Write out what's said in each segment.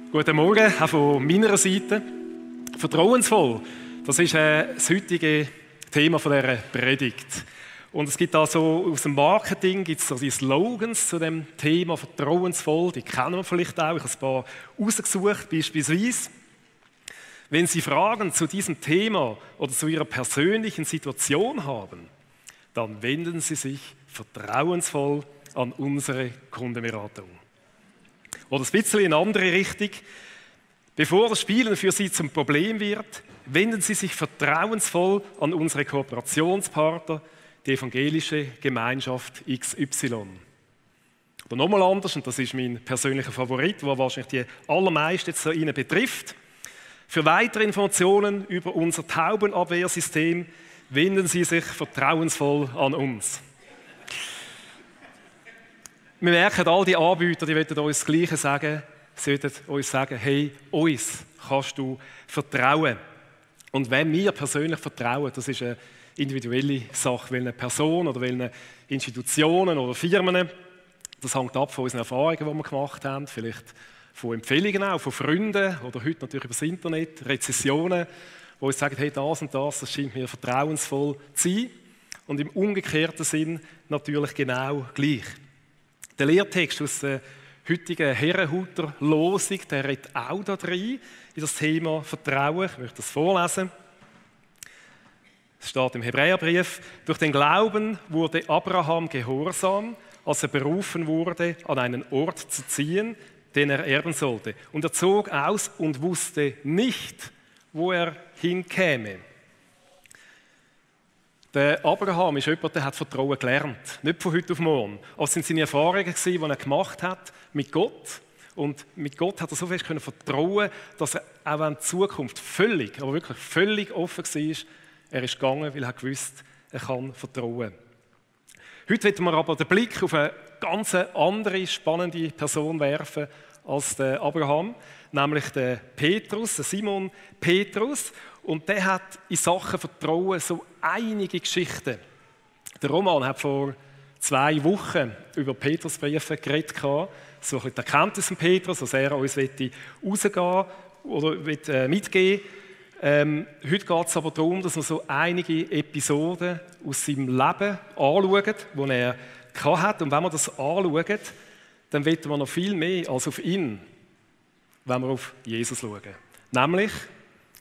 Guten Morgen, auch von meiner Seite. Vertrauensvoll, das ist das heutige Thema dieser Predigt. Und es gibt also aus dem Marketing gibt's so die Slogans zu dem Thema vertrauensvoll, die kennen wir vielleicht auch. Ich habe ein paar rausgesucht, beispielsweise. Wenn Sie Fragen zu diesem Thema oder zu Ihrer persönlichen Situation haben, dann wenden Sie sich vertrauensvoll an unsere Kundenberatung. Oder ein bisschen in eine andere Richtung. Bevor das Spielen für Sie zum Problem wird, wenden Sie sich vertrauensvoll an unsere Kooperationspartner, die evangelische Gemeinschaft XY. Oder nochmal anders, und das ist mein persönlicher Favorit, der wahrscheinlich die allermeisten jetzt so Ihnen betrifft. Für weitere Informationen über unser Taubenabwehrsystem wenden Sie sich vertrauensvoll an uns. Wir merken, all die Anbieter, die wollen uns das Gleiche sagen, sollten uns sagen, hey, uns kannst du vertrauen. Und wenn wir persönlich vertrauen, das ist eine individuelle Sache, welche Person oder welche Institutionen oder Firmen, das hängt ab von unseren Erfahrungen, die wir gemacht haben, vielleicht von Empfehlungen auch, von Freunden oder heute natürlich über das Internet, Rezessionen, wo uns sagen, hey, das und das scheint mir vertrauensvoll zu sein. Und im umgekehrten Sinn natürlich genau gleich. Der Lehrtext aus der heutigen Herrenhuter-Losung, der redet auch da rein, in das Thema Vertrauen. Ich möchte das vorlesen. Es steht im Hebräerbrief: Durch den Glauben wurde Abraham gehorsam, als er berufen wurde, an einen Ort zu ziehen, den er erben sollte. Und er zog aus und wusste nicht, wo er hinkäme. Der Abraham ist jemand, der hat Vertrauen gelernt. Nicht von heute auf morgen. Aber es sind seine Erfahrungen, die er gemacht hat mit Gott. Und mit Gott hat er so fest vertrauen, dass er auch in Zukunft völlig, aber wirklich völlig offen war. Er ist gegangen, weil er gewusst, er kann vertrauen. Heute wollen wir aber den Blick auf eine ganz andere, spannende Person werfen als der Abraham, nämlich der Petrus, der Simon Petrus. Und der hat in Sachen Vertrauen so einige Geschichten. Der Roman hat vor 2 Wochen über Petrusbriefe geredet, so ein bisschen die Erkenntnis von Petrus, was er uns rausgehen oder mitgeben will. Heute geht es aber darum, dass wir so einige Episoden aus seinem Leben anschauen, die er hatte. Und wenn wir das anschauen, dann wollen wir noch viel mehr als auf ihn, wenn wir auf Jesus schauen. Nämlich,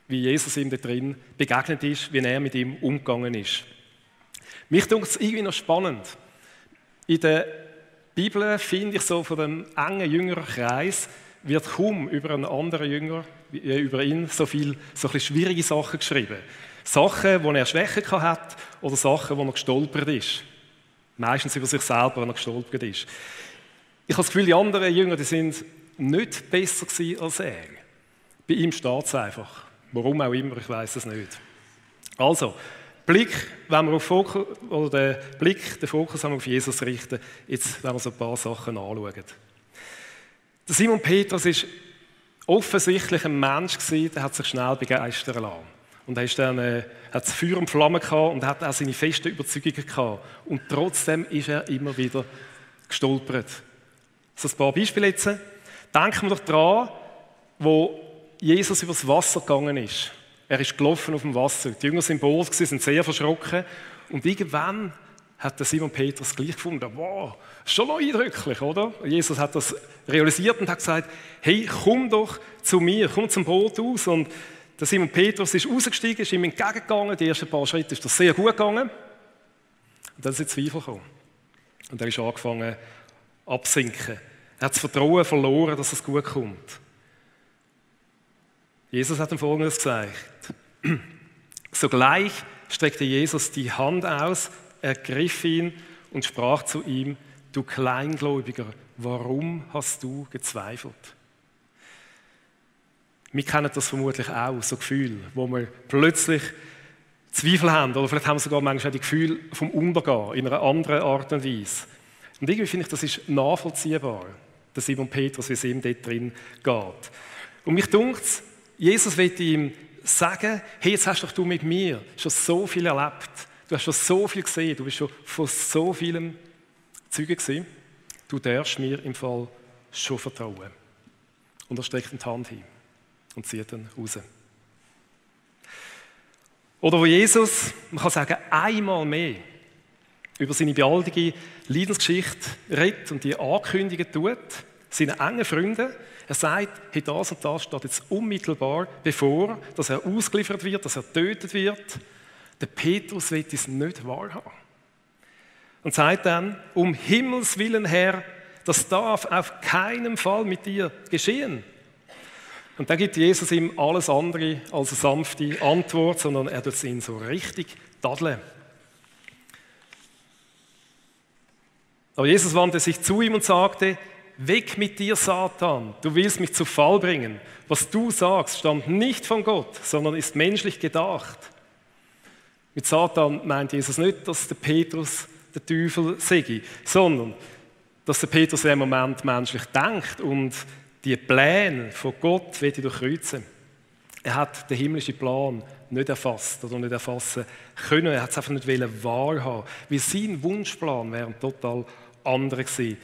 wie Jesus ihm da drin begegnet ist, wie er mit ihm umgegangen ist. Mich denkt es irgendwie noch spannend. In der Bibel finde ich so von dem engen Jüngerkreis wird kaum über einen anderen Jünger, über ihn so ein bisschen schwierige Sachen geschrieben. Sachen, wo er Schwächen hat oder Sachen, wo er gestolpert ist. Meistens über sich selber, wenn er gestolpert ist. Ich habe das Gefühl, die anderen Jünger, die sind nicht besser gewesen als er. Bei ihm steht es einfach. Warum auch immer, ich weiß es nicht. Also, Blick, wenn wir den Fokus auf Jesus richten, jetzt werden wir so ein paar Sachen anschauen. Der Simon Petrus war offensichtlich ein Mensch gewesen, der hat sich schnell begeistern lassen. Und er hat Feuer und Flamme gehabt und hat auch seine festen Überzeugungen gehabt. Und trotzdem ist er immer wieder gestolpert. So ein paar Beispiele jetzt. Denken wir doch daran, wo Jesus übers Wasser gegangen ist. Er ist gelaufen auf dem Wasser. Die Jünger sind boos, sind sehr verschrocken. Und irgendwann hat der Simon Petrus gleich gefunden, wow, schon noch eindrücklich, oder? Jesus hat das realisiert und hat gesagt, hey, komm doch zu mir, komm zum Boot aus. Und der Simon Petrus ist rausgestiegen, ist ihm entgegengegangen. Die ersten paar Schritte ist das sehr gut gegangen. Und dann sind Zweifel gekommen. Und er ist angefangen abzusinken. Er hat das Vertrauen verloren, dass es gut kommt. Jesus hat ihm Folgendes gesagt. Sogleich streckte Jesus die Hand aus, ergriff ihn und sprach zu ihm: Du Kleingläubiger, warum hast du gezweifelt? Wir kennen das vermutlich auch, so Gefühle, wo wir plötzlich Zweifel haben oder vielleicht haben wir sogar manchmal die Gefühle vom Untergehen in einer anderen Art und Weise. Und irgendwie finde ich, das ist nachvollziehbar, der Simon Petrus, wie es ihm dort drin geht. Und mich dunkt es, Jesus will ihm sagen, hey, jetzt hast doch du mit mir schon so viel erlebt, du hast schon so viel gesehen, du bist schon von so vielem Zeuge gewesen, du darfst mir im Fall schon vertrauen. Und er streckt ihm die Hand hin und zieht ihn raus. Oder wo Jesus, man kann sagen, einmal mehr über seine baldige Leidensgeschichte redet und die Ankündigungen tut, seinen engen Freunden. Er sagt, hey, das und das steht jetzt unmittelbar bevor, dass er ausgeliefert wird, dass er getötet wird. Der Petrus will es nicht wahrhaben. Und sagt dann, um Himmels Willen, Herr, das darf auf keinen Fall mit dir geschehen. Und dann gibt Jesus ihm alles andere als eine sanfte Antwort, sondern er tut ihn so richtig tadeln. Aber Jesus wandte sich zu ihm und sagte, weg mit dir, Satan, du willst mich zu Fall bringen. Was du sagst, stammt nicht von Gott, sondern ist menschlich gedacht. Mit Satan meint Jesus nicht, dass der Petrus der Teufel sei, sondern dass der Petrus in dem Moment menschlich denkt und die Pläne von Gott will durchkreuzen. Er hat den himmlischen Plan nicht erfasst oder nicht erfassen können. Er hat es einfach nicht wahrhaben, weil sein Wunschplan wäre total andere gewesen.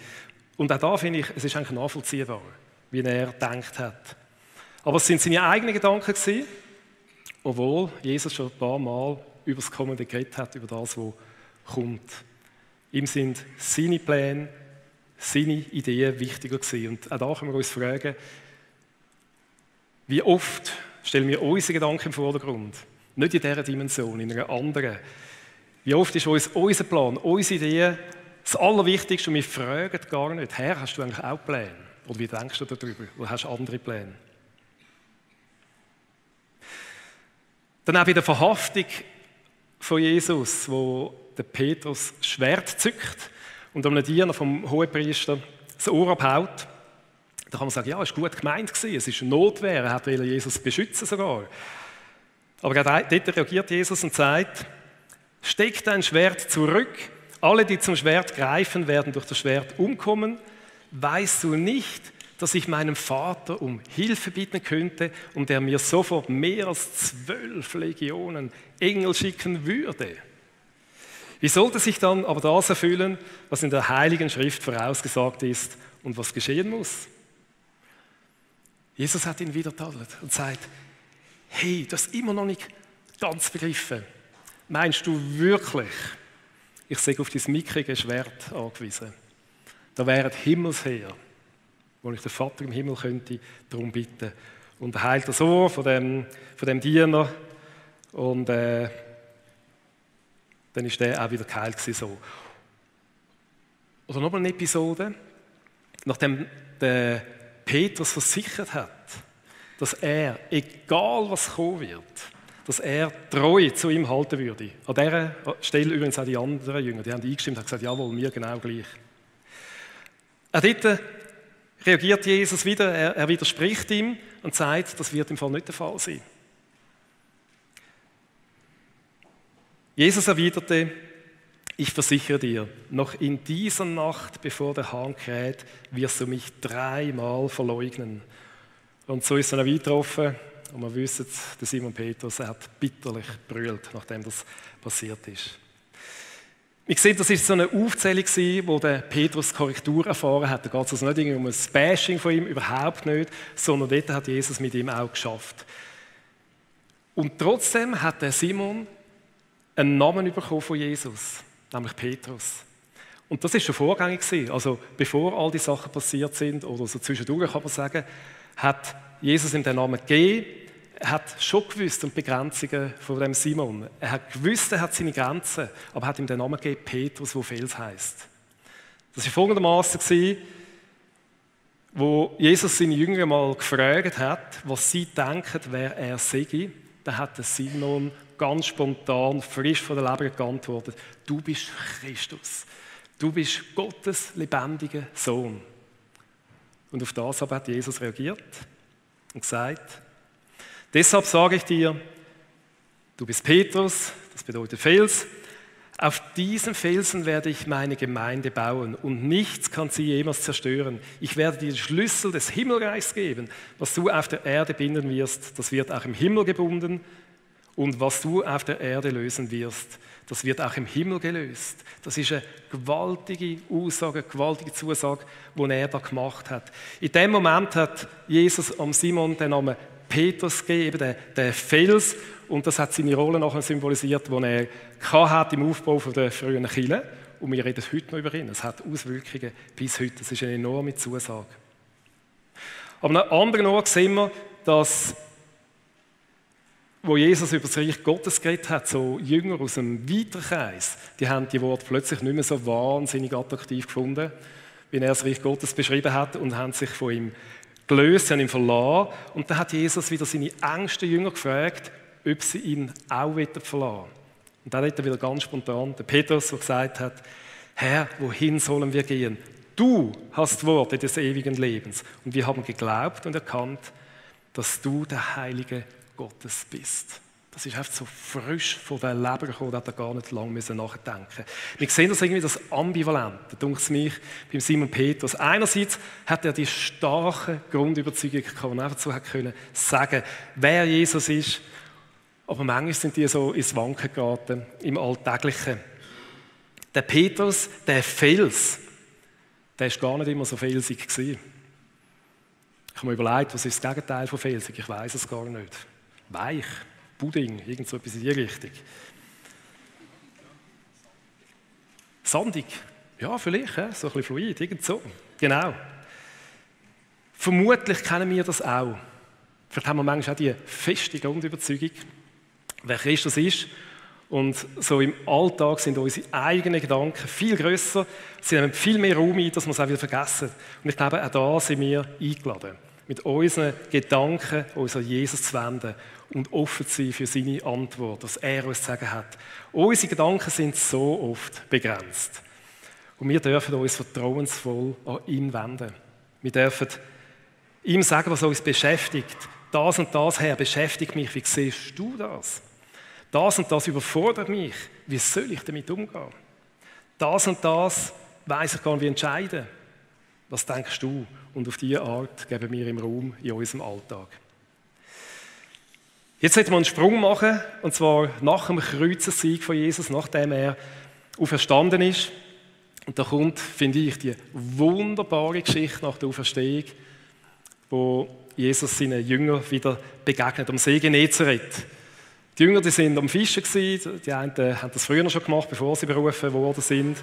Und auch da finde ich, es ist eigentlich nachvollziehbar, wie er gedacht hat. Aber es sind seine eigenen Gedanken gewesen, obwohl Jesus schon ein paar Mal über das Kommende geredet hat, über das, was kommt. Ihm sind seine Pläne, seine Ideen wichtiger gewesen. Und auch da können wir uns fragen, wie oft stellen wir unsere Gedanken im Vordergrund? Nicht in dieser Dimension, in einer anderen. Wie oft ist uns unser Plan, unsere Ideen das Allerwichtigste und wir fragen gar nicht, Herr, hast du eigentlich auch Pläne? Oder wie denkst du darüber? Oder hast du andere Pläne? Dann auch bei der Verhaftung von Jesus, wo der Petrus das Schwert zückt und einem Diener vom Hohepriester das Ohr abhaut. Da kann man sagen, ja, es war gut gemeint gewesen, es ist eine Notwehr, er wollte Jesus beschützen sogar. Aber gerade dort reagiert Jesus und sagt, steck dein Schwert zurück, alle, die zum Schwert greifen, werden durch das Schwert umkommen. Weißt du nicht, dass ich meinem Vater um Hilfe bitten könnte und er mir sofort mehr als 12 Legionen Engel schicken würde? Wie sollte sich dann aber das erfüllen, was in der Heiligen Schrift vorausgesagt ist und was geschehen muss? Jesus hat ihn wieder tadelt und sagt, hey, du hast immer noch nicht ganz begriffen. Meinst du wirklich, ich sei auf dein mickrige Schwert angewiesen? Da wären Himmelsheer, wo ich den Vater im Himmel könnte darum bitten. Und er heilt das Ohr von dem Diener und dann ist der auch wieder geheilt gewesen, so. Oder nochmal eine Episode, nachdem der Petrus versichert hat, dass er, egal was kommen wird, dass er treu zu ihm halten würde. An dieser Stelle übrigens auch die anderen Jünger, die haben eingestimmt und gesagt, jawohl, mir genau gleich. Auch dort reagiert Jesus wieder, er widerspricht ihm und sagt, das wird im Fall nicht der Fall sein. Jesus erwiderte, ich versichere dir, noch in dieser Nacht, bevor der Hahn kräht, wirst du mich 3-mal verleugnen. Und so ist es dann auch eingetroffen. Und wir wissen, der Simon Petrus, er hat bitterlich brüllt, nachdem das passiert ist. Wir sehen, das war so eine Aufzählung, wo der Petrus Korrektur erfahren hat. Da geht es also nicht um ein Bashing von ihm, überhaupt nicht, sondern dort hat Jesus mit ihm auch geschafft. Und trotzdem hat der Simon einen Namen bekommen von Jesus, nämlich Petrus. Und das war schon vorgängig gewesen. Also bevor all die Sachen passiert sind, oder so zwischendurch kann man sagen, hat Jesus ihm den Namen gegeben. Er hat schon gewusst um die Begrenzungen von dem Simon. Er hat gewusst, er hat seine Grenzen, aber hat ihm den Namen gegeben, Petrus, wo Fels heisst. Das war folgendermaßen, wo Jesus seine Jünger mal gefragt hat, was sie denken, wer er sei. Dann hat der Simon ganz spontan, frisch von der Leber geantwortet, du bist Christus. Du bist Gottes lebendiger Sohn. Und auf das aber hat Jesus reagiert und gesagt, deshalb sage ich dir, du bist Petrus, das bedeutet Fels, auf diesen Felsen werde ich meine Gemeinde bauen und nichts kann sie jemals zerstören. Ich werde dir den Schlüssel des Himmelreichs geben. Was du auf der Erde binden wirst, das wird auch im Himmel gebunden. Und was du auf der Erde lösen wirst, das wird auch im Himmel gelöst. Das ist eine gewaltige Aussage, eine gewaltige Zusage, die er da gemacht hat. In dem Moment hat Jesus am Simon den Namen Petrus gegeben, eben den Fels, und das hat seine Rolle nachher symbolisiert, die er hatte im Aufbau der frühen Kirche. Und wir reden heute noch über ihn. Es hat Auswirkungen bis heute. Das ist eine enorme Zusage. Aber an einem anderen Ort sehen wir, dass, wo Jesus über das Reich Gottes geredet hat, so Jünger aus einem weiteren Kreis, die haben die Worte plötzlich nicht mehr so wahnsinnig attraktiv gefunden, wie er das Reich Gottes beschrieben hat, und haben sich von ihm gelöst, sie haben ihn verlassen. Und dann hat Jesus wieder seine engsten Jünger gefragt, ob sie ihn auch verlassen wollen. Und dann hat er wieder ganz spontan der Petrus, der gesagt hat: Herr, wohin sollen wir gehen? Du hast Worte des ewigen Lebens. Und wir haben geglaubt und erkannt, dass du der Heilige Gottes bist. Das ist einfach so frisch von der Leber gekommen, da hat er gar nicht lange nachdenken müssen. Wir sehen das irgendwie, das Ambivalente, denkt mich, beim Simon Petrus. Einerseits hat er die starke Grundüberzeugung gehabt, und einfach so hat können sagen, wer Jesus ist. Aber manchmal sind die so ins Wanken geraten, im Alltäglichen. Der Petrus, der Fels, der war gar nicht immer so felsig gewesen. Ich habe mir überlegt, was ist das Gegenteil von felsig? Ich weiß es gar nicht. Weich, Pudding, irgend so etwas in die Richtung. Sandig, ja vielleicht, so ein bisschen fluid, irgend so. Genau. Vermutlich kennen wir das auch. Vielleicht haben wir manchmal auch die feste Grundüberzeugung, wer Christus ist. Und so im Alltag sind unsere eigenen Gedanken viel grösser, sie nehmen viel mehr Raum ein, dass wir es auch wieder vergessen. Und ich glaube, auch da sind wir eingeladen, mit unseren Gedanken uns an Jesus zu wenden und offen zu sein für seine Antwort, was er uns zu sagen hat. Unsere Gedanken sind so oft begrenzt. Und wir dürfen uns vertrauensvoll an ihn wenden. Wir dürfen ihm sagen, was uns beschäftigt. Das und das, Herr, beschäftigt mich. Wie siehst du das? Das und das überfordert mich. Wie soll ich damit umgehen? Das und das weiss ich gar nicht, wie entscheiden. Was denkst du? Und auf diese Art geben wir ihm Raum in unserem Alltag. Jetzt sollten wir einen Sprung machen, und zwar nach dem Kreuzessieg von Jesus, nachdem er auferstanden ist. Und da kommt, finde ich, die wunderbare Geschichte nach der Auferstehung, wo Jesus seinen Jüngern wieder begegnet, am See Genezareth. Die Jünger, die sind am Fischen gewesen. Die einen haben das früher schon gemacht, bevor sie berufen worden sind.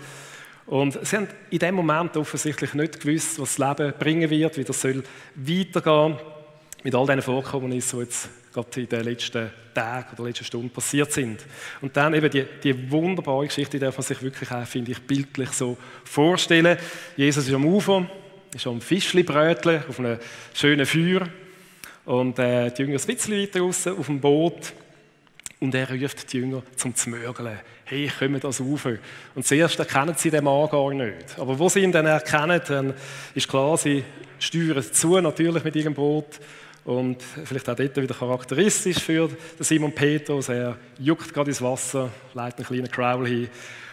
Und sie haben in dem Moment offensichtlich nicht gewusst, was das Leben bringen wird, wie das soll weitergehen mit all diesen Vorkommnissen, die jetzt gerade in den letzten Tagen oder letzten Stunden passiert sind. Und dann eben die wunderbare Geschichte, die darf man sich wirklich auch, finde ich, bildlich so vorstellen. Jesus ist am Ufer, ist am Fischli-Brötchen auf einem schönen Feuer, und die Jünger ein bisschen weiter raus auf dem Boot. Und er ruft die Jünger zum Zmörgeln. Hey, kommt das rauf. Und zuerst erkennen sie den Mann gar nicht. Aber wo sie ihn dann erkennen, dann ist klar, sie steuern zu, natürlich mit ihrem Boot. Und vielleicht auch dort wieder charakteristisch für den Simon Petrus. Er juckt gerade ins Wasser, legt einen kleinen Crowel hin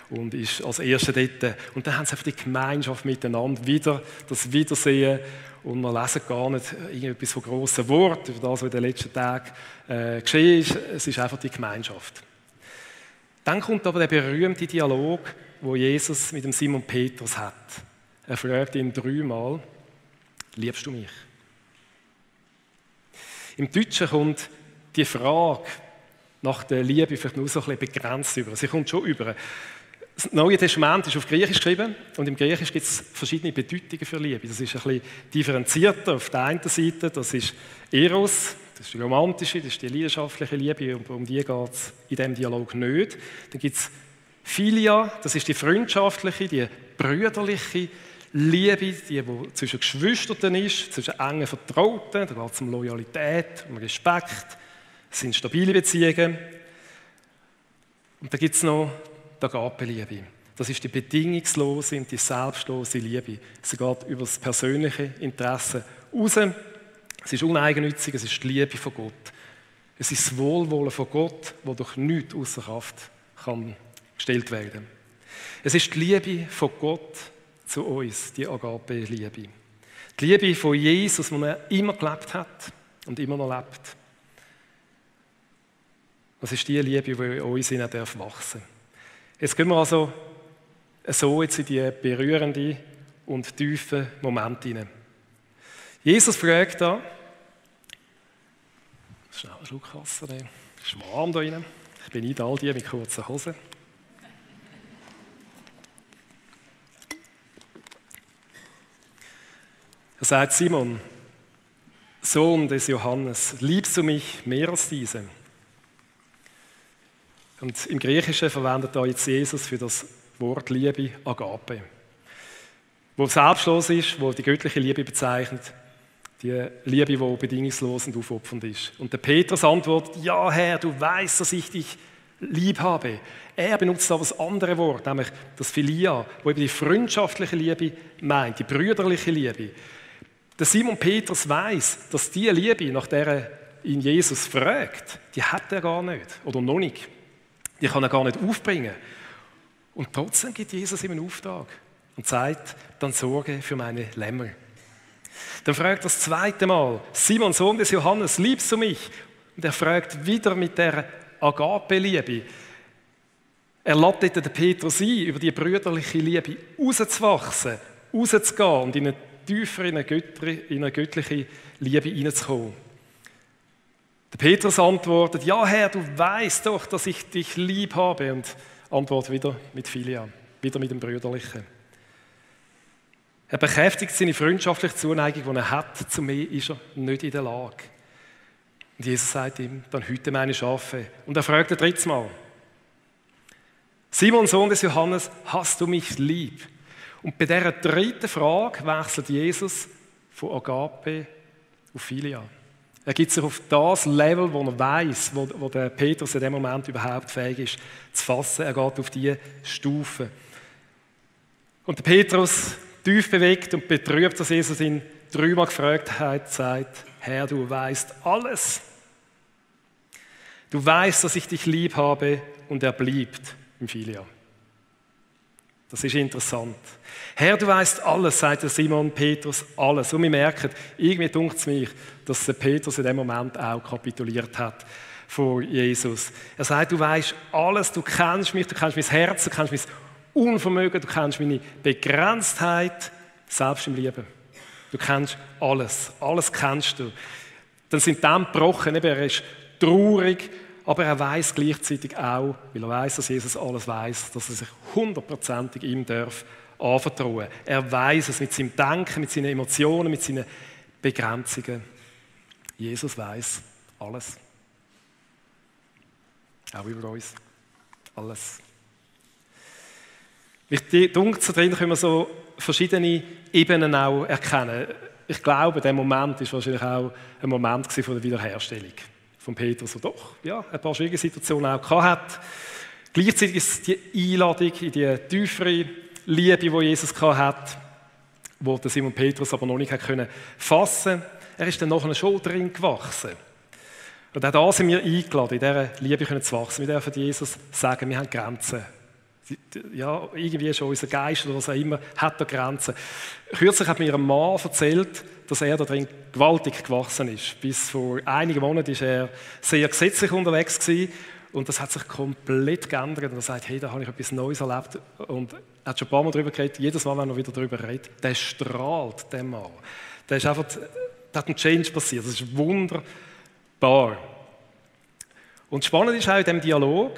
und ist als Erster dort. Und dann haben sie einfach die Gemeinschaft miteinander, wieder das Wiedersehen. Und wir lesen gar nicht irgendetwas von grossen Worten über das, was in den letzten Tagen geschehen ist. Es ist einfach die Gemeinschaft. Dann kommt aber der berühmte Dialog, wo Jesus mit dem Simon Petrus hat. Er fragt ihn 3-mal: Liebst du mich? Im Deutschen kommt die Frage nach der Liebe vielleicht nur so ein bisschen begrenzt über. Sie kommt schon über. Das Neue Testament ist auf Griechisch geschrieben, und im Griechisch gibt es verschiedene Bedeutungen für Liebe. Das ist ein bisschen differenzierter. Auf der einen Seite, das ist Eros, das ist die romantische, das ist die leidenschaftliche Liebe, und um die geht es in diesem Dialog nicht. Dann gibt es Philia, das ist die freundschaftliche, die brüderliche Liebe, die zwischen Geschwistern ist, zwischen engen Vertrauten. Da geht es um Loyalität, um Respekt. Es sind stabile Beziehungen. Und dann gibt es noch die Agape-Liebe. Das ist die bedingungslose und die selbstlose Liebe. Sie geht über das persönliche Interesse raus. Es ist uneigennützig, es ist die Liebe von Gott. Es ist das Wohlwollen von Gott, das durch nichts außer Kraft kann gestellt werden kann. Es ist die Liebe von Gott zu uns, die Agape-Liebe. Die Liebe von Jesus, die er immer gelebt hat und immer noch lebt. Das ist die Liebe, die in uns wachsen darf. Jetzt gehen wir also so jetzt in die berührenden und tiefen Momente hinein. Jesus fragt da, schnell einen Schluck Wasser nehmen, es ist warm da rein. Ich bin nicht all die mit kurzen Hosen. Er sagt: Simon, Sohn des Johannes, liebst du mich mehr als diese? Und im Griechischen verwendet da jetzt Jesus für das Wort Liebe Agape, wo selbstlos ist, wo die göttliche Liebe bezeichnet, die Liebe, die bedingungslos und aufopfernd ist. Und der Petrus antwortet: Ja, Herr, du weißt, dass ich dich lieb habe. Er benutzt aber das andere Wort, nämlich das Philia, wo eben die freundschaftliche Liebe meint, die brüderliche Liebe. Der Simon Petrus weiß, dass die Liebe, nach der er ihn Jesus fragt, die hat er gar nicht oder noch nicht. Die kann er gar nicht aufbringen. Und trotzdem gibt Jesus ihm einen Auftrag und sagt: Dann sorge für meine Lämmer. Dann fragt er das zweite Mal: Simon, Sohn des Johannes, liebst du mich? Und er fragt wieder mit der Agape-Liebe. Er lädt den Petrus ein, über die brüderliche Liebe rauszuwachsen, rauszugehen und in eine tiefer in eine göttliche Liebe hineinzukommen. Der Petrus antwortet: Ja, Herr, du weißt doch, dass ich dich lieb habe. Und antwortet wieder mit Philia, wieder mit dem Brüderlichen. Er bekräftigt seine freundschaftliche Zuneigung, die er hat. Zu mehr ist er nicht in der Lage. Und Jesus sagt ihm: Dann hüte meine Schafe. Und er fragt ein drittes Mal: Simon, Sohn des Johannes, hast du mich lieb? Und bei dieser dritten Frage wechselt Jesus von Agape auf Philia. Er gibt sich auf das Level, wo er weiß, wo der Petrus in dem Moment überhaupt fähig ist, zu fassen. Er geht auf diese Stufe. Und der Petrus, tief bewegt und betrübt, dass Jesus ihn dreimal gefragt hat, sagt: Herr, du weißt alles. Du weißt, dass ich dich lieb habe, und er bleibt im Philia. Das ist interessant. Herr, du weißt alles, sagt der Simon Petrus, alles. Und wir merken, irgendwie dunkt es mich, dass der Petrus in dem Moment auch kapituliert hat vor Jesus. Er sagt: Du weißt alles, du kennst mich, du kennst mein Herz, du kennst mein Unvermögen, du kennst meine Begrenztheit, selbst im Leben. Du kennst alles, alles kennst du. Dann sind die Dämme gebrochen, er ist traurig, aber er weiß gleichzeitig auch, weil er weiß, dass Jesus alles weiß, dass er sich 100% ihm darf anvertrauen. Er weiß es mit seinem Denken, mit seinen Emotionen, mit seinen Begrenzungen. Jesus weiß alles. Auch über uns. Alles. Mit Dunkel drin können wir so verschiedene Ebenen auch erkennen. Ich glaube, der Moment war wahrscheinlich auch ein Moment von der Wiederherstellung von Petrus, der doch ein paar schwierige Situationen auch hatte. Gleichzeitig ist es die Einladung in die tiefere Liebe, die Jesus hatte, die der Simon Petrus aber noch nicht fassen konnte. Er ist dann nachher schon drin gewachsen. Und auch da sind wir eingeladen, in dieser Liebe zu wachsen. Wir dürfen Jesus sagen, wir haben Grenzen. Ja, irgendwie schon unser Geist oder was auch immer hat da Grenzen. Kürzlich hat mir ein Mann erzählt, dass er da drin gewaltig gewachsen ist. Bis vor einigen Monaten war er sehr gesetzlich unterwegs gewesen, und das hat sich komplett geändert. Und er sagt: Hey, da habe ich etwas Neues erlebt. Und er hat schon ein paar Mal darüber geredet. Jedes Mal, wenn er wieder darüber redet, der strahlt, der Mann. Der ist einfach, da hat ein Change passiert. Das ist wunderbar. Und spannend ist auch in diesem Dialog,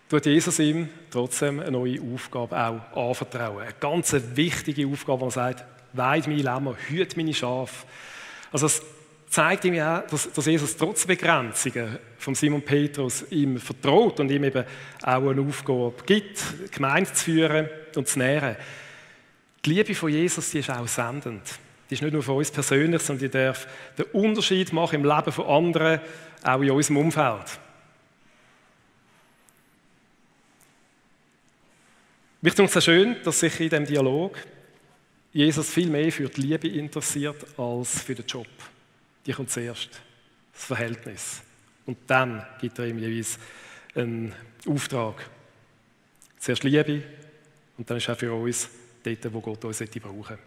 tut Jesus ihm trotzdem eine neue Aufgabe auch anvertrauen. Eine ganz wichtige Aufgabe, wo er sagt: Weid meine Lämmer, hüte meine Schafe. Also es zeigt ihm ja auch, dass Jesus trotz Begrenzungen von Simon Petrus ihm vertraut und ihm eben auch eine Aufgabe gibt, die Gemeinde zu führen und zu nähren. Die Liebe von Jesus, die ist auch sendend. Die ist nicht nur für uns persönlich, sondern die darf den Unterschied machen im Leben von anderen, auch in unserem Umfeld. Mich finde es sehr schön, dass sich in diesem Dialog Jesus viel mehr für die Liebe interessiert als für den Job. Die kommt zuerst, das Verhältnis. Und dann gibt er ihm jeweils einen Auftrag. Zuerst Liebe und dann ist auch für uns dort, wo Gott uns brauchen.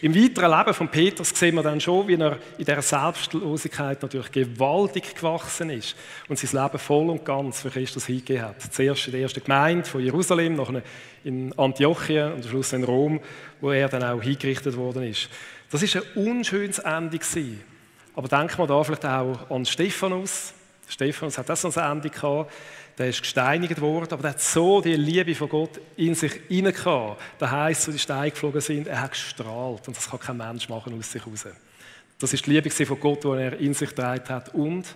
Im weiteren Leben von Petrus sehen wir dann schon, wie er in dieser Selbstlosigkeit natürlich gewaltig gewachsen ist und sein Leben voll und ganz für Christus hingegeben hat. Zuerst in der ersten Gemeinde von Jerusalem, nachher in Antiochien und am Schluss in Rom, wo er dann auch hingerichtet worden ist. Das war ein unschönes Ende gewesen. Aber denken wir da vielleicht auch an Stephanus. Stephanus hat auch so ein Ende gehabt. Der ist gesteinigt worden, aber der hat so die Liebe von Gott in sich hinein. Das heisst, als die Steine geflogen sind, er hat gestrahlt. Und das kann kein Mensch machen aus sich heraus. Das ist die Liebe von Gott, die er in sich getragen hat. Und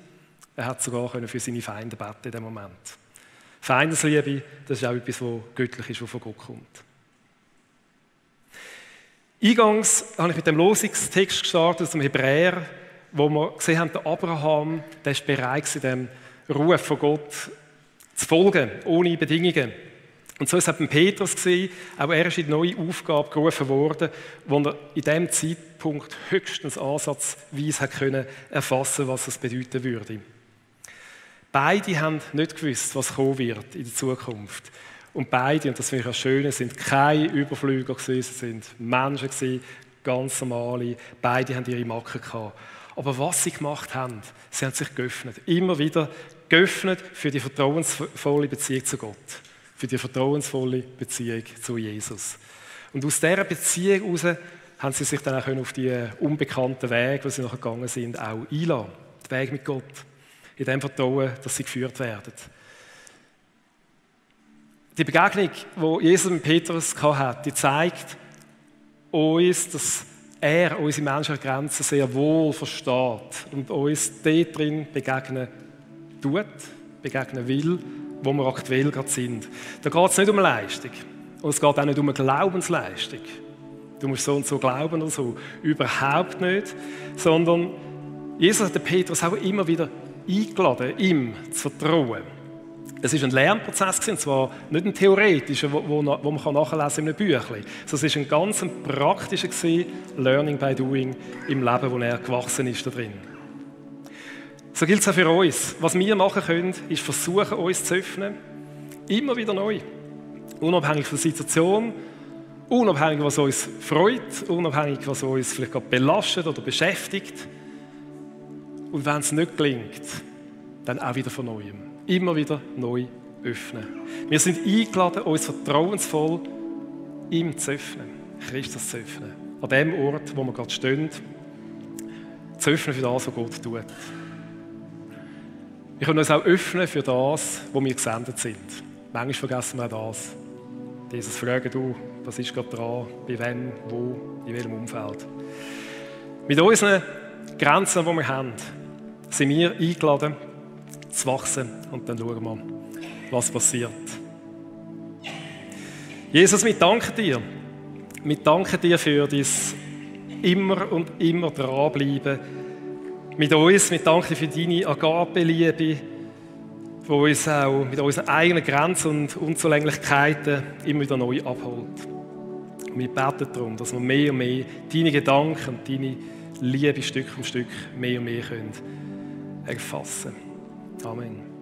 er hat sogar für seine Feinde beten in dem Moment. Feindesliebe, das ist auch etwas, was göttlich ist, was von Gott kommt. Eingangs habe ich mit dem Losungstext gestartet aus dem Hebräer, wo wir gesehen haben, der Abraham, der ist bereit in dem Ruf von Gott zu folgen, ohne Bedingungen. Und so ist es auch beim Petrus gewesen, auch er ist in die neue Aufgabe gerufen worden, wo er in diesem Zeitpunkt höchstens ansatzweise hat können erfassen, was es bedeuten würde. Beide haben nicht gewusst, was kommen wird in der Zukunft. Und beide, und das finde ich auch schön, sind keine Überflüger gewesen, sie sind Menschen gewesen, ganz normale. Beide haben ihre Macken gehabt. Aber was sie gemacht haben, sie haben sich geöffnet. Immer wieder geöffnet für die vertrauensvolle Beziehung zu Gott. Für die vertrauensvolle Beziehung zu Jesus. Und aus dieser Beziehung heraus haben sie sich dann auch auf die unbekannten Wege, die sie nachher gegangen sind, auch einlassen. Den Weg mit Gott. In dem Vertrauen, dass sie geführt werden. Die Begegnung, die Jesus mit Petrus hatte, die zeigt uns, dass er unsere menschlichen Grenzen sehr wohl versteht und uns dort drin begegnen will, wo wir aktuell gerade sind. Da geht es nicht um eine Leistung. Und es geht auch nicht um eine Glaubensleistung. Du musst so und so glauben oder so. Überhaupt nicht. Sondern Jesus hat den Petrus auch immer wieder eingeladen, ihm zu vertrauen. Es war ein Lernprozess, und zwar nicht ein theoretischer, wo man nachlesen in einem Büchlein. Sondern es war ein ganz praktischer Learning by Doing im Leben, wo er gewachsen ist da drin. So gilt es auch für uns. Was wir machen können, ist versuchen, uns zu öffnen. Immer wieder neu. Unabhängig von der Situation, unabhängig, was uns freut, unabhängig, was uns vielleicht gerade belastet oder beschäftigt. Und wenn es nicht gelingt, dann auch wieder von Neuem. Immer wieder neu öffnen. Wir sind eingeladen, uns vertrauensvoll ihm zu öffnen, Christus zu öffnen. An dem Ort, wo wir gerade stehen, zu öffnen für das, was Gott tut. Wir können uns auch öffnen für das, wo wir gesendet sind. Manchmal vergessen wir auch das. Jesus fragt, du, was ist gerade dran, bei wem, wo, in welchem Umfeld. Mit unseren Grenzen, die wir haben, sind wir eingeladen, zu wachsen und dann schauen wir, was passiert. Jesus, wir danken dir. Wir danken dir für dein immer und immer dranbleiben mit uns. Wir danken dir für deine Agape-Liebe, die uns auch mit unseren eigenen Grenzen und Unzulänglichkeiten immer wieder neu abholt. Und wir beten darum, dass wir mehr und mehr deine Gedanken und deine Liebe Stück für Stück mehr und mehr erfassen können. Amen.